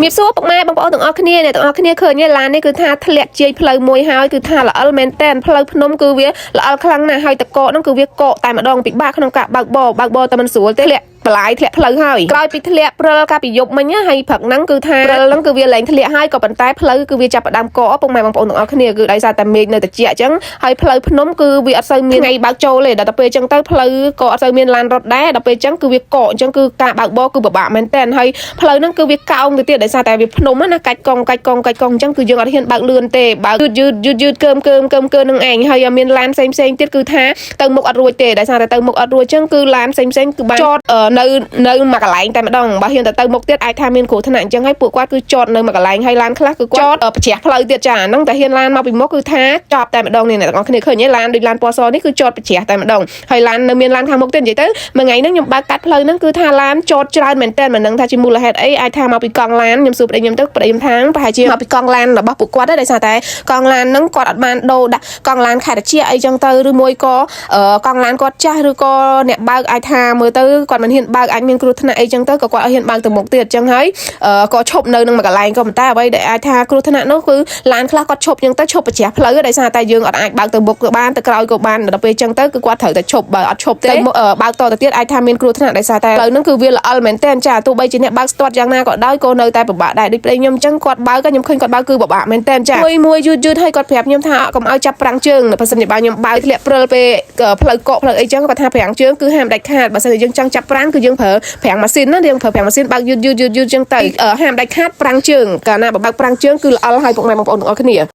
ជំរាបសួរពុកម៉ែបងប្អូនទាំងអស់គ្នាអ្នកទាំងអស់គ្នាឃើញទេឡាននេះគឺថាធ្លាក់ជាយផ្លូវមួយហើយគឺថាល្អិលមែនតែនផ្លូវភ្នំគឺវាល្អិលខ្លាំងណាស់ហើយតកកហ្នឹងគឺវាកកតែម្ដងពិបាកក្នុងការបើកបរបើកបរតែមិនស្រួលទេធ្លាក់បន្លាយធ្លាក់ផ្លូវហើយក្រោយពីធ្លាក់ព្រិលកាលពីយប់មិញណាហើយព្រឹកហ្នឹងគឺថាព្រិលហ្នឹងគឺវាលែងធ្លាក់ហើយក៏ប៉ុន្តែផ្លូវគឺវាចាប់ផ្ដើមកកពុកម៉ែបងប្អូនទាំងអស់គ្នាគឺដោយសារតែមេឃនៅត្រជាក់អញ្ចឹងហើយផ្លូវភ្នំគឺវាអត់សូវមានថ្ងៃបើកចូលទេដល់ទៅពេលអញ្ចឹងទៅផ្លូវក៏អត់សូវមានឡានរត់ដែរដល់ពេលអញ្ចឹងគឺវាកកអញ្ចឹងគឺការបើកបរគឺពិបាកមែនតើហើយផ្លូវហ្នឹងគឺវាកោងទៅទៀតដោយសារតែវាភ្នំណាកាច់កង់កាច់កង់កាច់កង់អញ្ចឹងគឺយើងអត់ហ៊ានបើកលឿនទេបើកយឺតយឺតយឺតយឺតកើមកើមកើមកើមនឹងឯងហើយមានឡានផ្សេងផ្សេងទៀតគឺថាទៅមុខអត់រួចទេដោយសារតែទៅមុខអត់រួចអញ្ចឹងគឺឡានផ្សេងផ្សេងគឺបានចតនៅនៅមួយកន្លែងតែម្ដងបើហ៊ានតែទៅមុខទៀតអាចថាមានគ្រោះថ្នាក់អញ្ចឹងហើយពួកគាត់គឺចតនៅមួយកន្លែងហើយឡានខ្លះគឺគាត់ចតប្រជ្រះផ្លូវទៀតចាហ្នឹងតែហ៊ានឡានមកពីមុខគឺថាចប់តែម្ដងនេះអ្នកទាំងអស់គ្នាឃើញទេឡានដូចឡានពណ៌សនេះគឺចតប្រជ្រះតែម្ដងហើយឡាននៅមានឡានខាងមុខទៀតនិយាយទៅមួយថ្ងៃហ្នឹងខ្ញុំបើកកាត់ផ្លូវហ្នឹងគឺថាឡានចតច្រើនមែនតើមិនដឹងថាជាមូលហេតុអីអាចថាមកពីកង់ឡានខ្ញុំសួរប្តីខ្ញុំទៅប្តីខ្ញុំថាប្រហែលជាមកពីកង់ឡានរបស់ពួកគាត់ដែរដោយសារតែកង់ឡានហ្នឹងគាត់អត់បានដូរដាក់កង់ឡានខេត្តត្រជាអីចឹងទៅឬមួយក៏កង់ឡានគាត់ចាស់ឬក៏អ្នកបើកអាចថាមើលទៅគាត់មិនហ៊ានបើកអាចមានគ្រោះថ្នាក់អីចឹងទៅក៏គាត់អត់ហ៊ានបើកទៅមុខទៀតចឹងហើយក៏ឈប់នៅនឹងមួយកន្លែងក៏ប៉ុន្តែអ្វីដែលអាចថាគ្រោះថ្នាក់នោះគឺឡានខ្លះគាត់ឈប់ចឹងទៅឈប់ប្រជ្រះផ្លូវដោយសារតែយើងអត់អាចបើកទៅមុខក៏បានទៅក្រោយក៏បានដល់ពេលចឹងទៅគឺគាត់ត្រូវតែឈប់បើអត់ឈប់ទេបើកតទៅទៀតអាចថាមានគ្រោះថ្នាក់ដោយសារតែផ្លូវហ្នឹងគឺវាល្អិលមែនទែនចាទោះបីជាអ្នកបើកស្ទាត់យ៉ាងណាក៏ដោយក៏នៅតែពិបាកដែរដូចប្តីខ្ញុំចឹងគាត់បើកខ្ញុំឃើញគាត់បើកគឺពិបាកមែនទែនចាមួយមួយយឺតយឺតហើយគាត់ប្រាប់ខ្ញុំថាកុំឲ្យចាប់ប្រាំងជើងបើសិនជាបើខ្ញុំបើកធ្លាក់ព្រិលពេលផ្លូវកកផ្លូវអីចឹងគាត់ថាប្រាំងជើងគឺហាមដាច់ខាតបើសិនជាយើងចង់ចាប់ប្រាំងគឺយើងប្រើប្រាំងម៉ាស៊ីនណាយើងប្រើប្រាំងម៉ាស៊ីនបើកយឺតយឺតយឺតយឺតចឹងទៅហាមដាច់ខាតប្រាំងជើងកាលណាបើបើកប្រាំងជើងគឺល្អិលហើយពុកម៉ែបងប្អូនទាំងអស់គ្នា។